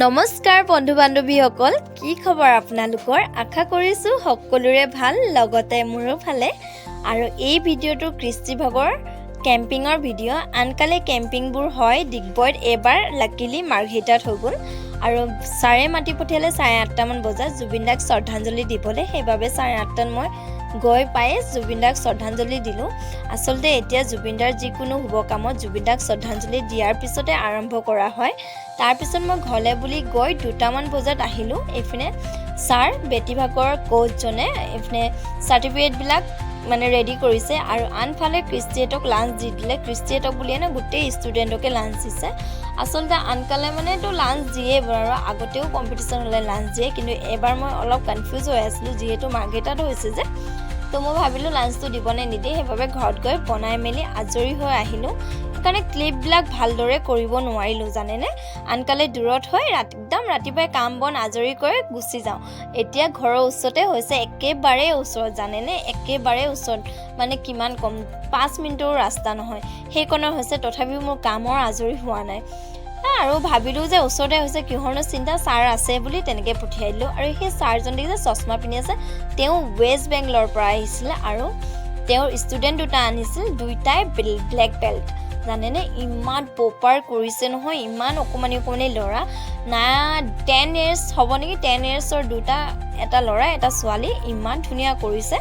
নমস্কাৰ বন্ধু বান্ধৱীসকল, কি খবৰ আপোনালোকৰ? আশা কৰিছোঁ সকলোৰে ভাল, লগতে মোৰো ভালে। আৰু এই ভিডিঅ'টো কৃষ্টিভাগৰ কেম্পিঙৰ ভিডিঅ'। আনকালে কেম্পিংবোৰ হয় ডিগবৈত, এইবাৰ লাকিলি মাৰ্ঘেৰিটাত হৈ গ'ল। আৰু ছাৰে মাতি পঠিয়ালে 8:30মান বজাত জুবিন দাক শ্ৰদ্ধাঞ্জলি দিবলৈ। সেইবাবে 8:30ত মই গৈ পায়ে জুবিন দাক শ্ৰদ্ধাঞ্জলি দিলোঁ। আচলতে এতিয়া জুবিনদাৰ যিকোনো শুভ কামত জুবিন দাক শ্ৰদ্ধাঞ্জলি দিয়াৰ পিছতে আৰম্ভ কৰা হয়। তাৰপিছত মই ঘৰলৈ বুলি গৈ 2টামান বজাত আহিলোঁ। এইপিনে ছাৰ বেটীভাগৰ কোচজনে এইপিনে চাৰ্টিফিকেটবিলাক মানে ৰেডি কৰিছে আৰু আনফালে কৃষ্টিহঁতক লাঞ্চ দি দিলে। কৃষ্টিহঁতক বুলিয়ে নহয়, গোটেই ষ্টুডেণ্টকে লাঞ্চ দিছে। আচলতে আনকালে মানেতো লাঞ্চ দিয়ে বাৰু, আগতেও কম্পিটিশ্যন হ'লে লাঞ্চ দিয়ে। কিন্তু এইবাৰ মই অলপ কনফিউজ হৈ আছিলোঁ, যিহেতু মাৰ্ঘেৰিটাত হৈছে যে, তো মই ভাবিলোঁ লাঞ্চটো দিবনে নিদিয়ে। সেইবাবে ঘৰত গৈ বনাই মেলি আজৰি হৈ আহিলোঁ। সেইকাৰণে ক্লিপবিলাক ভালদৰে কৰিব নোৱাৰিলোঁ, জানেনে? আনকালে দূৰত হৈ ৰাতি একদম ৰাতিপুৱাই কাম বন আজৰি কৰি গুচি যাওঁ। এতিয়া ঘৰৰ ওচৰতে হৈছে, একেবাৰে ওচৰত, জানেনে? একেবাৰে ওচৰত মানে কিমান কম, 5 মিনিটৰো ৰাস্তা নহয়, সেইকণৰ হৈছে। তথাপিও মোৰ কামৰ আজৰি হোৱা নাই। আৰু ভাবিলোঁ যে ওচৰতে হৈছে, কিহৰনো চিন্তা, ছাৰ আছে বুলি তেনেকৈ পঠিয়াই দিলোঁ। আৰু সেই ছাৰজন দেখিছে, চশমা পিন্ধি আছে, তেওঁ ৱেষ্ট বেংগলৰ পৰা আহিছিলে আৰু তেওঁৰ ষ্টুডেণ্ট দুটা আনিছিল, দুইটাই ব্লেক বেল্ট, জানেনে? ইমান প্ৰপাৰ কৰিছে নহয়। ইমান অকণমানি অকণমানি ল'ৰা না, 10 ইয়েৰ্ছ হ'ব নেকি, 10 ইয়েৰ্ছৰ দুটা, এটা ল'ৰা এটা ছোৱালী, ইমান ধুনীয়া কৰিছে।